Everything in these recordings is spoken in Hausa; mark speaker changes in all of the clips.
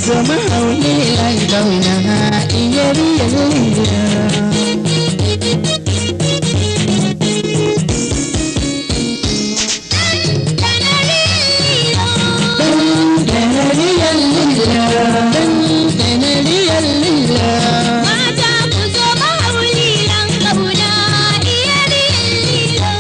Speaker 1: Zama haule lai kauna iyari yalila.
Speaker 2: Mata ku zo mahaulilan ƙauna iyali yallilo.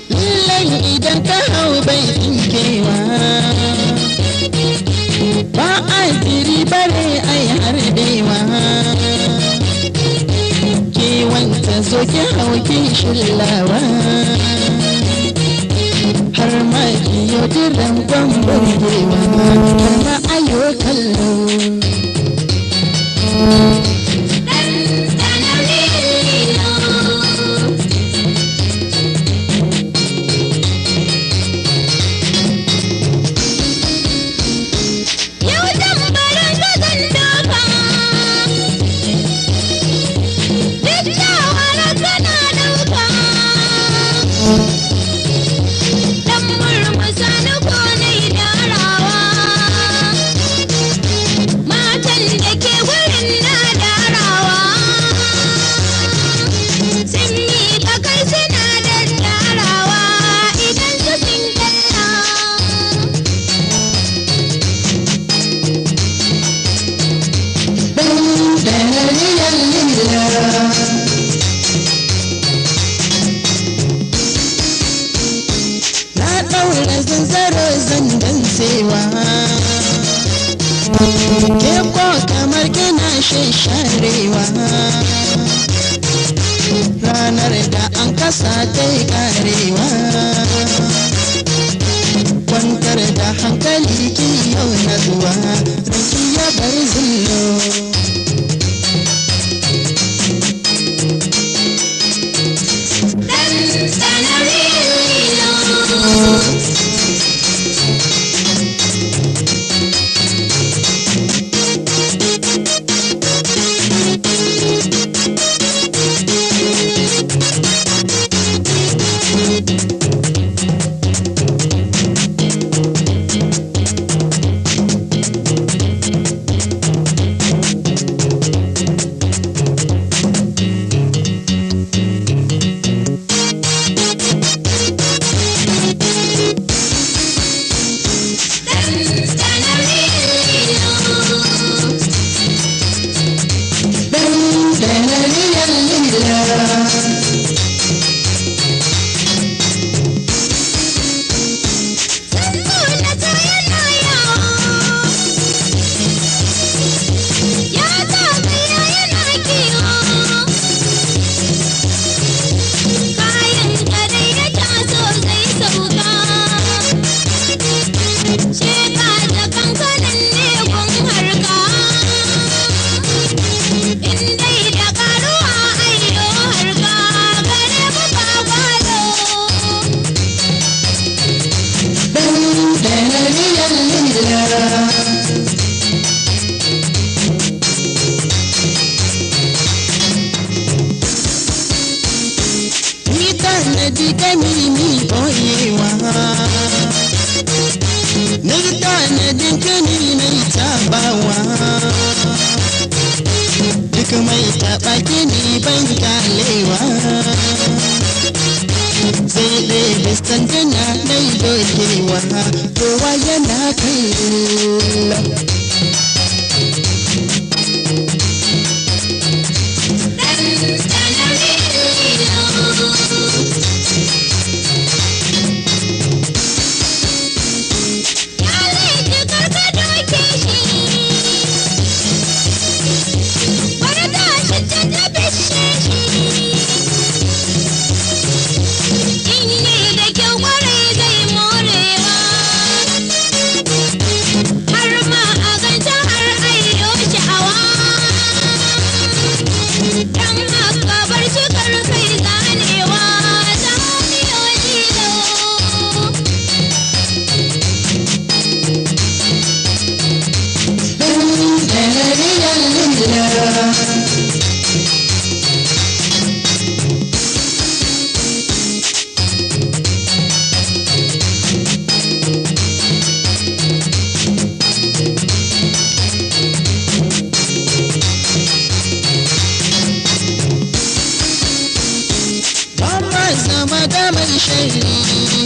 Speaker 1: Lallai idan ka hau bai tsinkewa, ba a jiri bare ai harbewa. Kewanta zo ki hau ki shillawa, har ma ki yo jiran kwan burgewa, har ma ayo kallo.
Speaker 2: Ɗanɗanar lilo. Yau zan barin gazan doka, duk shawarar kana ɗauka. Dan murmusa ni ko na yi darawa, matan da ke wurin na darawa. Sun miƙa kai suna daddarawa idan su sun kalla.
Speaker 1: Na ɗaura zanzaro zan dansewa, ke ko kamar kina shasharewa. Ranar da an kasa ta yi karewa, kwantar da hankali ki yau na zuwa, ranki ya bar zullo.
Speaker 2: Ɗanɗanar lilo. Ɗanɗanar lilo. Sannu na ta yana yawo, ya zagaya yana kiwo. Kayan kadai ya taso zai sauka, sheka da kankanin ne gun harka. In dai da karuwa ayyo harka, gare mu ba gwalo.
Speaker 1: Ni tanadi kami mi boyewa, ni tanadin kani mai tabawa. Duk mai taɓa kini ban kyalewa, sai dai sanduna na dokewa, kowa yana kallo.
Speaker 2: Ɗanɗanar lilo. Ya laifi karka doke shi.
Speaker 1: sharri.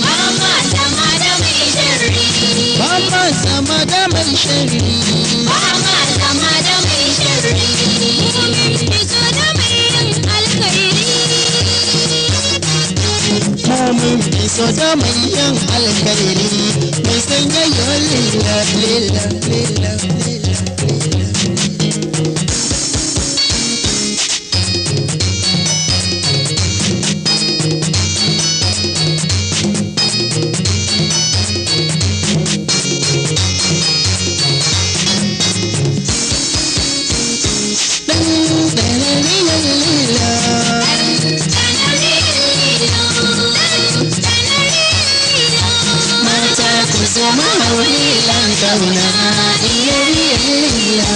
Speaker 2: Ba ma zama da mai sharri.
Speaker 1: Ba ma zama da mai sharri.
Speaker 2: Ba ma zama da mai sharri. Mu mun fi so da mai yin alkhairi.
Speaker 1: Mu mun fi so da mai yin alkhairi. Mai sanya lila lila lila lila. Mata ku zo mahauri lan kauna iya lila.